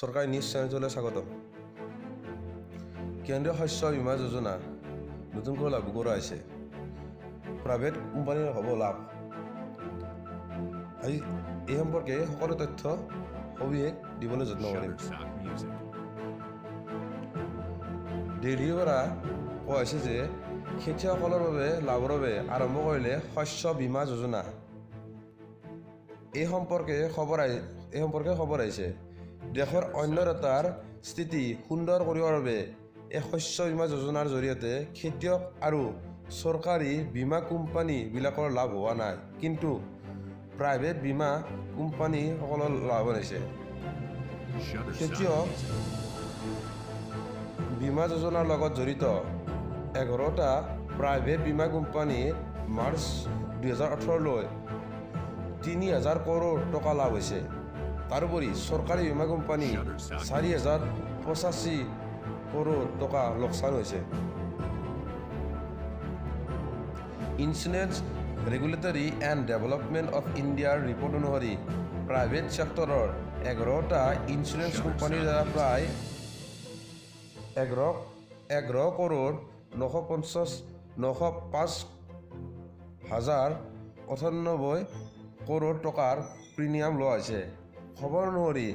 চৰকাৰী নিউজ চেনেলটোলৈ স্বাগতম। কেন্দ্ৰীয় শস্য বীমা যোজনা নতুনকৈ লাগু কৰা হৈছে, প্ৰাইভেট কোম্পানীৰ হ'ব লাভ। আজি এই সম্পৰ্কে সকলো তথ্য সবিশেষ দিবলৈ যত্ন কৰিম। দিল্লীৰ পৰা কোৱা হৈছে যে খেতিয়কসকলৰ বাবে লাভৰ বাবে আৰম্ভ কৰিলে শস্য বীমা যোজনা। এই সম্পৰ্কে খবৰ আহিছে। দেশৰ অন্যদাতাৰ স্থিতি সুন্দৰ কৰিবৰ বাবে এই শস্য বীমা যোজনাৰ জৰিয়তে খেতিয়ক আৰু চৰকাৰী বীমা কোম্পানীবিলাকৰ লাভ হোৱা নাই, কিন্তু প্ৰাইভেট বীমা কোম্পানীসকলৰ লাভ হৈছে। খেতিয়ক বীমা যোজনাৰ লগত জড়িত 11টা প্ৰাইভেট বীমা কোম্পানীৰ মাৰ্চ 2018লৈ 3000 কৰোৰ টকা লাভ হৈছে। তাৰোপৰি চৰকাৰী বীমা কোম্পানী 4085 কৰোৰ টকা লোকচান হৈছে। Insurance regulatory and development of ইণ্ডিয়াৰ ৰিপৰ্ট অনুসৰি প্ৰাইভেট ছেক্টৰৰ 11টা ইঞ্চুৰেঞ্চ কোম্পানীৰ দ্বাৰা প্ৰায় 11 কৰোৰ 905 হাজাৰ 98 কৰোৰ টকাৰ প্ৰিমিয়াম লোৱা হৈছে। খবৰ অনুসৰি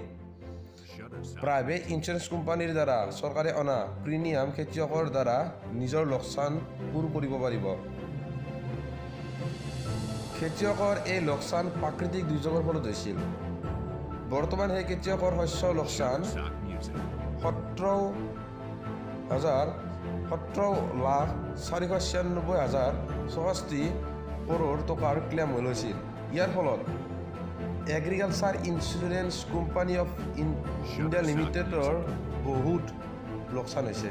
প্ৰাইভেট ইঞ্চুৰেঞ্চ কোম্পানীৰ দ্বাৰা চৰকাৰে অনা প্ৰিমিয়াম খেতিয়কৰ দ্বাৰা নিজৰ লোকচান পূৰ কৰিব পাৰিব। খেতিয়কৰ এই লোকচান প্ৰাকৃতিক দুৰ্যোগৰ ফলত হৈছিল। বৰ্তমান সেই খেতিয়কৰ শস্য লোকচান 17,496,064 কৰোৰ টকাৰ ক্লেইম হৈ লৈছিল। ইয়াৰ ফলত agriculture insurance company of India লিমিটেডৰ বহুত লোকচান হৈছে।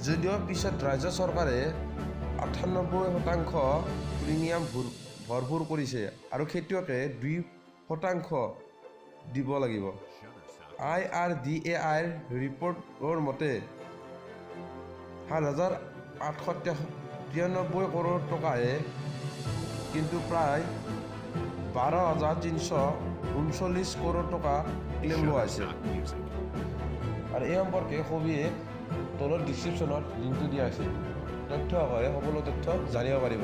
যদিও পিছত ৰাজ্য চৰকাৰে 98% প্ৰিমিয়াম ভৰপূৰ কৰিছে আৰু খেতিয়কে 2% দিব লাগিব। IRDAIৰ ৰিপৰ্টৰ মতে 7,893 কৰোৰ টকাহে, কিন্তু প্ৰায় 12,339 কৰোৰ টকা ক্লেইম লোৱা হৈছে। আৰু এই সম্পৰ্কে সবিশেষ তলত ডিছক্ৰিপশ্যনত লিংকটো দিয়া হৈছে। তথ্য সহকাৰে সকলো তথ্য জানিব পাৰিব।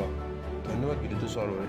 ধন্যবাদ ভিডিঅ'টো চোৱাৰ বাবে।